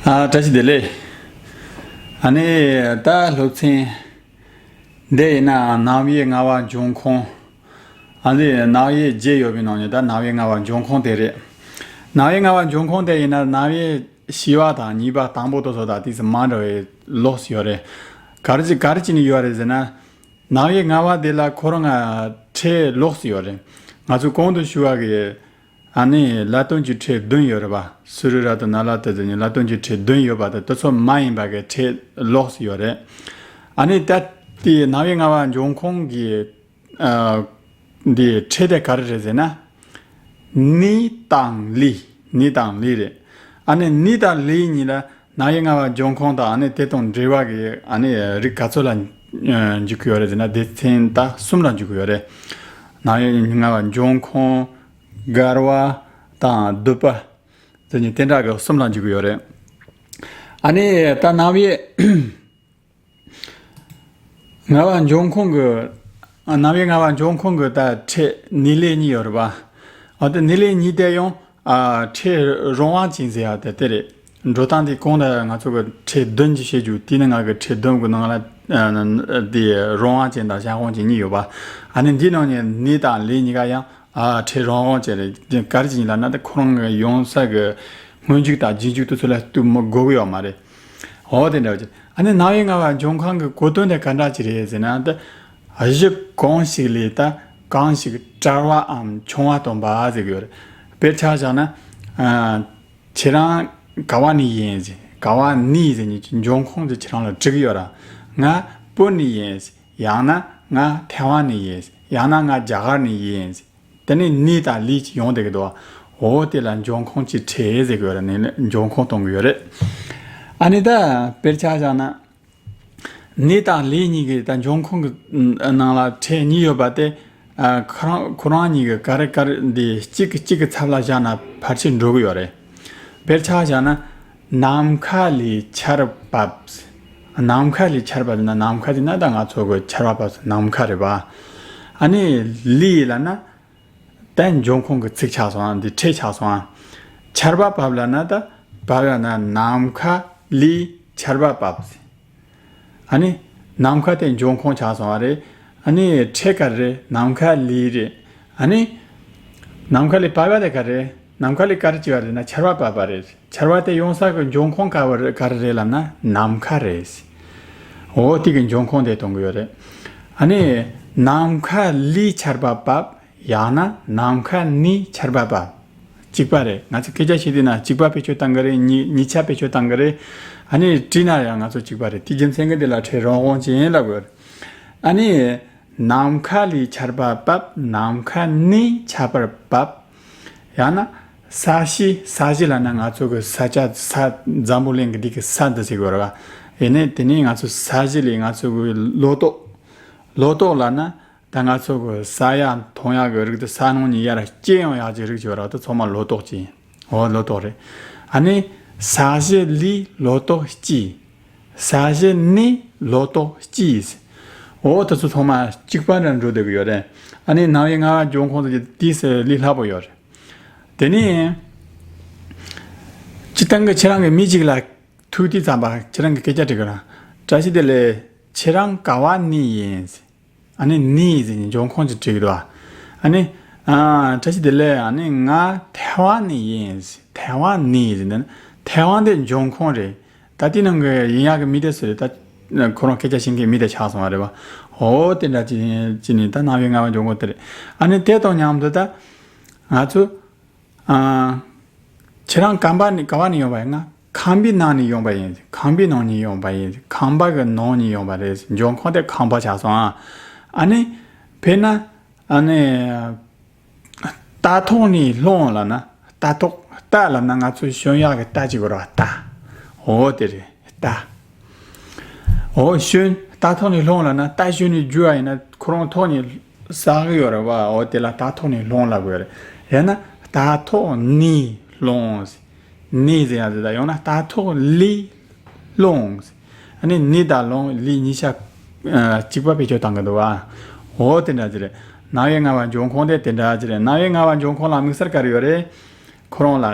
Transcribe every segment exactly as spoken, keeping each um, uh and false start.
ཨ། བཀྲ་ཤིས་བདེ་ལེགས། ཨ་ནི་ད་སློབ་ཚན་འདི་ཡིན་ན་རྣམ་དབྱེ་ལྔ་པ་འབྱུང་ཁུངས། ཨ་ནི་རྣམ་དབྱེ་བརྒྱད་ཡོད་པའི་ནང་ནས་ད་རྣམ་དབྱེ་ལྔ་པ་འབྱུང་ཁུངས་དེ་རེད། རྣམ་དབྱེ་ལྔ་པ་འབྱུང་ཁུངས་དེ་ཡིན་ན་རྣམ་དབྱེ་བཞི་པ་དང་གཉིས་པ་དང་པོ་དེ་ཚོ་དང་ཏོག་ཙམ་མ་འདྲ་བའི་ལོགས་སུ་ཡོད་རེད། ག་རེ་བྱས་ག་རེ་བྱས་ནས་ཡོད་རེད་ཟེར་ན། རྣམ་དབྱེ་ལྔ་པ་དེ་ལ་ཁོ་རང་ང་ཕྲད་ལོགས་སུ་ཡོད་རེད། ང་ཚོ་གོང་དུ་ཞུ་བ་གི། ཨ་ནི་ལ་དོན་གྱི་ཕྲད་བདུན་ཡོད་རེད་པ། སུ་རུ་ར་དང་ན་ལ་ཏི་ཟེར་ནས་ལ་དོན་གྱི་ཕྲད་བདུན་ཡོད་པ་དང་དེ་ཚོ་མ་ཡིན་པ་གི་ཕྲད་ལོགས་སུ་ཡོད་རེད། ཨ་ནི་ད་དེ་རྣམ་དབྱེ་ལྔ་པ་འབྱུང་ཁུངས་ཀྱི་ཨ་འདི་ཕྲད་དེ་ག་རེ་རེད་ཟེར་ན། ནི་དང་ལི། ནི་དང་ལི་རེད། ཨ་ནི་ནི་དང་ལི་གཉིས་ལ་རྣམ་དབྱེ་ལྔ་པ་འབྱུང་ཁུངས་དང་ཨ་ནི་དེ་དང་འབྲེལ་བ་གི་ཨ་ནི་རིགས་ག་ཚོད་ལ་ཨ་འཇུག་གི་ཡོད་རེད་ཟེར་ན། སྡེ་ཚན་ད་གསུམ་ལ་འཇུག་གི་ཡོད་རེད། རྣམ་དབྱེ་ལྔ་པ་འབྱུང་ཁུངས། འགལ་བ་དང་སྡུད་པ་ཟེར་ནས་དེ་འདྲ་གི་གསུམ་ལ་འཇུག་གི་ཡོད་རེད། ཨ་ནི་ད་རྣམ་དབྱེ་ལྔ་པ་འབྱུང་ཁུངས་ཀྱི། རྣམ་དབྱེ་ལྔ་པ་འབྱུང་ཁུངས་ཀྱི་ད་ཕྲད་ནི་ལི་གཉིས་ཡོད་རེད་པ། འོ་དེ་ནི་ལི་གཉིས་དེ་ཡང་ཨ་ཕྲད་རང་དབང་ཅན་ཟེར་ཡ་དེ་དེ་རེད། འགྲོ་སྟངས་དེ་གོང་ལ་ང་ཚོ་གི་ཕྲད་བདུན་གྱི་བཤད་རྒྱུ་དེ་ནི་ང་གི་ཕྲད་བདུན་གྱི་ནང་ལ་ཨ་དེ་རང་དབང་ཅན་དང་གཞན་དབང་ཅན་གཉིས་ཡོད་པ། ཨ་ནི་འདིའི་ནང་ནས་ནི་དང་ལི་གཉིས་ཀ་ཡང་ཨ་ཕྲད་རང་དབང་ཅན་རེད། ག་རེ་བྱས་ནས་ལབ་ན་ད་ཁོ་རང་གི་ཡོང་ས་གི་སྔོན་འཇུག་དང་རྗེས་འཇུག་དེ་ཚོ་ལ་གཏུག་མི་དགོས་ཀྱི་ཡོད་མ་རེད། འོ་དེ་འདྲ་བ་ཅིག་ཨ་ནི་རྣམ་དབྱེ་ལྔ་པ་འབྱུང་ཁུངས་ཀྱི་གོ་དོན་དེ་ག་འདྲ་ཅིག་རེད་ཟེར་ན། ད་གཞི་གང་ཞིག་ལས་ད་གང་ཞིག་བྲལ་བའམ་ཆུང་བ་སྟོན་པ་ཟེར་གྱི་ཡོད་རེད། དཔེར་ཆ་བཞག་ན། ཨ་ཁྱེད་རང་ག་བ་ནས་ཡིན་ཟེར། ག་བ་ནས་ཟེར་ནས་འབྱུང་ཁུངས་དེ་ཁྱེད་རང་ལ་དྲི་གི་ཡོད་ར། ང་བོད་ནས་ཡིན་ཟེར། ཡང་ན་ང་ཐའེ་ཝན་ནས་ཡིན་ཟེར། ཡང་ན་ང་རྒྱ་གར་ནས་ཡིན་ཟེར། དེ་ནས་ནི་དང་ལི་ཅིག་ཡོང་བསྡད་ཀྱི་འདུག་འོ་དེ་ལ་འབྱུང་ཁུངས་ཀྱི་ཕྲད་ཟེར་གྱི་ཡོད་རེད། ནི་ལ་འབྱུང་ཁུངས་གཏོང་གི་ཡོད་རེད། ཨ་ནི་ད་དཔེར་ཆ་བཞག་ན། ནི་དང་ལི་གཉིས་ཀྱི་ད་འབྱུང་ཁུངས་ཀྱི་ནང་ལ་ཕྲད་གཉིས་ཡོད་པ་དེ། ཨ་ཁོ་རང་ཁོ་རང་གཉིས་ཀྱི་ག་རེ་ག་རེ་འདི་གཅིག་གིས་གཅིག་གི་ཚབ་ལ་བཞག་ན་ཕལ་ཆེར་འགྲོ་གི་ཡོད་རེད། དཔེར་ཆ་བཞག་ན། ནམ་མཁའ་ལས་ཆར་བབས། ནམ་མཁའ་ལས་ཆར་བབས་ན། ནམ་མཁའ་ཟེར་ན་ད་ང་ཚོ་གི་ཆར་པ་བབས་ནམ་མཁའ་རེད་པ། ཨ་ནི་ལི་ལབ་ན། ད་འབྱུང་ཁུངས་ཀྱི་ཚིག་ཆགས་སོང་། འདི་ཕྲད་ཆགས་སོང་། ཆར་པ་བབས་ལབ་ན་ད་བབས་ཡ་ན་ནམ་མཁའ་ལས་ཆར་པ་བབས། ཨ་ནི་ནམ་མཁའ་དེ་འབྱུང་ཁུངས་ཆགས་སོང་བ་རེད། ཨ་ནི་ཕྲད་ག་རེ་རེད། ནམ་མཁའ་ལས་རེད། ཨ་ནི་ནམ་མཁའ་ལས་བབས་པ་དེ་ག་རེ་རེད། ནམ་མཁའ་ལས་ག་རེ་བྱས་པ་རེད་ན་ཆར་པ་བབས་པ་རེད། ཆར་པ་དེ་ཡོང་ས་གི་འབྱུང་ཁུངས་ག་བ་རེད། ག་རེ་རེད་ལབ་ན་ནམ་མཁའ་རེད། འོ་དེ་གི་འབྱུང་ཁུངས་དེ་གཏོང་གི་ཡོད་རེད། ཨ་ནི་ནམ་མཁའ་ལས་ཆར་པ་བབས། ཡང་ན་ནམ་མཁའ་ནས་ཆར་པ་བབས། གཅིག་པ་རེད། ང་ཚོས་སྐད་ཆ་བཤད་དུས་ན་གཅིག་པ་བེད་སྤྱོད་བཏང་གི་རེད། གཉིས་གཉིས་ཆ་བེད་སྤྱོད་བཏང་གི་རེད། ཨ་ནི་བྲིས་ན་ཡང་ང་ཚོ་གཅིག་པ་རེད། དེ་རྒྱུ་མཚན་གྱིས་འདི་ལ་ཕྲད་རང་དབང་ཅན་ལབ་དགོས་རེད། ཨ་ནི་ནམ་མཁའ་ལས་ཆར་པ་བབས། ནམ་མཁའ་ནས་ཆར་པ་བབས། ཡང་ན་ས་གཞི། ས་གཞི་ལབ་ན་ང་ཚོ་གི་ས་ཆ། ས་འཛམ་བུ་གླིང་གི་འདི་གི་ས་འདི་ཟེར་དགོས་རེད་པ། ཡིན་ནའི་དེ་ནས་ང་ཚོ་ས་གཞི་ལས་ང་ཚོ་གི་ལོ་ཏོག་ལོ་ཏོག་ལབ་ན། ད་ང་ཚོ་གི་ཟ་ཡ་འཐུང་ཡ་གི་རིགས་དེ་ས་ནང་ནས་ཡར་སྐྱེ་ཡོང་ཡག་གི་རིགས་ཅིག་ཡོད་ར། དེ་ཚང་མ་ལོ་ཏོག་ཅིག་འོ་ལོ་ཏོག་རེད། ཨ་ནི་ས་གཞི་ལས་ལོ་ཏོག་སྐྱེས། ས་གཞི་ནས་ལོ་ཏོག་སྐྱེས། འོ་དེ་ཚོ་ཚང་མ་གཅིག་པ་འདྲ་འགྲོ་བསྡད་ཀྱི་ཡོད་རེད། ཨ་ནི་རྣམ་དབྱེ་ལྔ་པ་འབྱུང་ཁུངས་དེ་དེས་ལས་སླ་པོ་ཡོད་རེད། དེ་ནས་སྤྱིར་བཏང་གི་ཁྱེད་རང་གི་མི་གཅིག་ལ་ཐུག་དུས་ཙམ་པ་ཁྱེད་རང་གི་སྐད་ཆ་དྲི་གི་ར། བཀྲ་ཤིས་བདེ་ལེགས། ཁྱེད་རང་ག་བ་ནས་ཡིན། ཨ་ནི་ནས་ཟེར་ནས་འབྱུང་ཁུངས་ཅིག་དྲིས་ཀྱི་འདུག་ཨ་ནི། ཨ། བཀྲ་ཤིས་བདེ་ལེགས། ཨ་ནི་ང་ཐའེ་ཝན་ནས་ཡིན། ཐའེ་ཝན་ནས་ཟེར་ནས། ཐའེ་ཝན་དེ་འབྱུང་ཁུངས་རེད། ད་དེ་ནང་གི་ཡིན་ཡག་གི་མི་དེ་སུ་རེད། ད་ཁོ་རང་སྐད་ཆ་བཤད་མཁན་མི་དེ་ཆགས་སོང་བ་རེད་པ། འོ་དེ་འདྲ་ཅིག་ཅིག་ནི་ད་རྣམ་དབྱེ་ལྔ་པ་འབྱུང་ཁུངས་དེ་རེད། ཨ་ནི་དེ་དང་མཉམ་དུ་ད་ང་ཚོ། ཨ། ཁྱེད་རང་ཁམས་པ་ནས་ག་བ་ནས་ཡོང་བ་ཡིན་ན། ཁམས་པའི་ནང་ནས་ཡོང་བ་ཡིན། ཁམས་པའི་ནང་ནས་ཡོང་བ་ཡིན། ཁམས་པ་གི་ནང་ནས་ཡོང་བ་རེད། འབྱུང་ཁུངས་དེ་ཁམས་པ་ཆགས་སོང་ཨ། ཨ་ནི་དཔེར་ན། ཨ་ནི་རྟ་ཐོག་ནས་ལྷུང་ལབ་ན། རྟ་ཐོག་རྟ་ལབ་ན་ང་ཚོས་ཞོན་ཡག་གི་རྟ་ཅིག་ཡོད་ར། རྟ། འོ་དེ་རེད། རྟ། འོ་ཞོན། རྟ་ཐོག་ནས་ལྷུང་ལབ་ན། རྟ་ཞོན་ནས་རྒྱུག་པ་ཡིན་ན་ཁོ་རང་ཐོག་ནས་ཟག་གི་ཡོད་རེད་པ། འོ་དེ་ལ་རྟ་ཐོག་ནས་ལྷུང་ལབ་དགོས་རེད། ཡང་ན་རྟ་ཐོག་ནས་ལྷུང་། ནས་ཟེར་ཡག་དེ་དང་། ཡང་ན་རྟ་ཐོག་ལས་ལྷུང་། ཨ་ནི་ནས་དང་ལྷུང་ལས་གཉིས་ཆ་ཨ་གཅིག་པ་བེད་སྤྱོད་བཏང་གི་འདུག་པ། འོ་དེ་འདྲ་ཅིག་རེད། རྣམ་དབྱེ་ལྔ་པ་འབྱུང་ཁུངས་དེ་དེ་འདྲ་ཅིག་རེད། རྣམ་དབྱེ་ལྔ་པ་འབྱུང་ཁུངས་ལ་དམིགས་བསལ་ག་རེ་ཡོད་རེད། ཁོ་རང་ལ།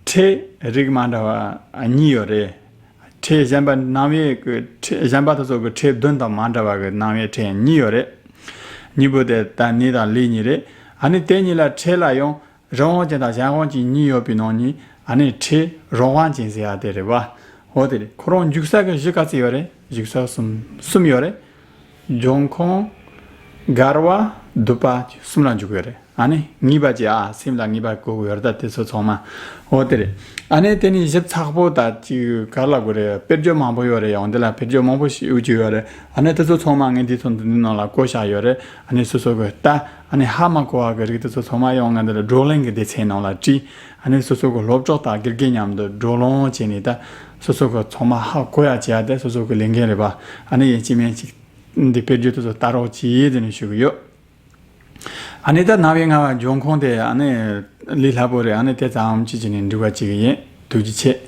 ཕྲད་རིགས་མ་འདྲ་བ་གཉིས་ཡོད་རེད། ཕྲད་གཞན་པ་རྣམ་དབྱེ་གི་ཕྲད་གཞན་པ་དེ་ཚོ་གི་ཕྲད་བདུན་དང་མ་འདྲ་བ་གི་རྣམ་དབྱེ་ཕྲད་གཉིས་ཡོད་རེད། གཉིས་པོ་དེ་ད་ནི་དང་ལི་གཉིས་རེད། ཨ་ནི་དེ་གཉིས་ལ་ཕྲད་ལ་ཡང་རང་དབང་ཅན་དང་གཞན་དབང་ཅན་གཉིས་ཡོད་པའི་ནང་ནས་ཨ་ནི་ཕྲད་རང་དབང་ཅན་ཟེར་ཡ་དེ་རེད་བ། འོ་དེ་རེད། ཁོ་རང་འཇུག་ས་གི་གཞི་ག་ཚོད་ཡོད་རེད། འཇུག་ས་གསུམ་གསུམ་ཡོད་རེད། འབྱུང་ཁུངས། འགལ་བ། སྡུད་པ་གསུམ་ལ་འཇུག་ཡོད་རེད། ཨ་ནི་ངེས་པ་ཅིག་ཨ་སེམས་ལ་ངེས་པ་དགོས་ཀྱི་ཡོད་རེད། ད་དེ་ཚོ་ཚང་མ། འོ་དེ་རེད། ཨ་ནི་དེ་ནི་ཞིབ་ཚགས་པོ་ད་ཅིག་ག་ལ་དགོས་རེད། དཔེར་བརྗོད་མང་པོ་ཡོད་རེད། ཡང་འདི་ལ་དཔེར་བརྗོད་མང་པོ་ཞིག་ཡོད་ཀྱི་ཡོད་རེད། ཨ་ནི་དེ་ཚོ་ཚང་མ་ངས་འདི་ཚོ་འདི་ནང་ལ་བཀོད་བཞག་ཡོད་རེད། ཨ་ནི་སོ་སོ་གི་ད་ཨ་ནི་ཧ་མ་གོ་བ་གི་རིགས་དེ་ཚོ་ཚང་མ་ཡང་ང་འདི་ལ་བགྲོ་གླེང་གི་སྡེ་ཚན་ནང་ལ་བྲིས། ཨ་ནི་སོ་སོ་གི་སློབ་གྲོགས་དང་དགེ་རྒན་མཉམ་དུ་བགྲོ་གླེང་བྱས་ནས་ད་སོ་སོ་གི་ཚང་མ་ཧ་གོ་ཡ་བྱེད་ཡ་དེ་སོ་སོ་གི་ལས་འགན་རེད་པ། ཨ་ནི་ཡིན་གཅིག་མིན་གཅིག་འདི་དཔེར་བརྗོད་དེ་ཚོ་ལྟ་རོགས་གྱིས་ཟེར་ནས་ཞུ་གི་ཡོད། ཨ་ནི་ད་རྣམ་དབྱེ་ལྔ་པ་འབྱུང་ཁུངས་དེ་ཨ་ནི་ལས་སླ་པོ་རེད། ཨ་ནི་དེ་ཙམ་ཅིག་བྱས་ནས་འགྲིག་པ་བྱེད་ཀྱི་ཡིན། ཐུགས་རྗེ་ཆེ།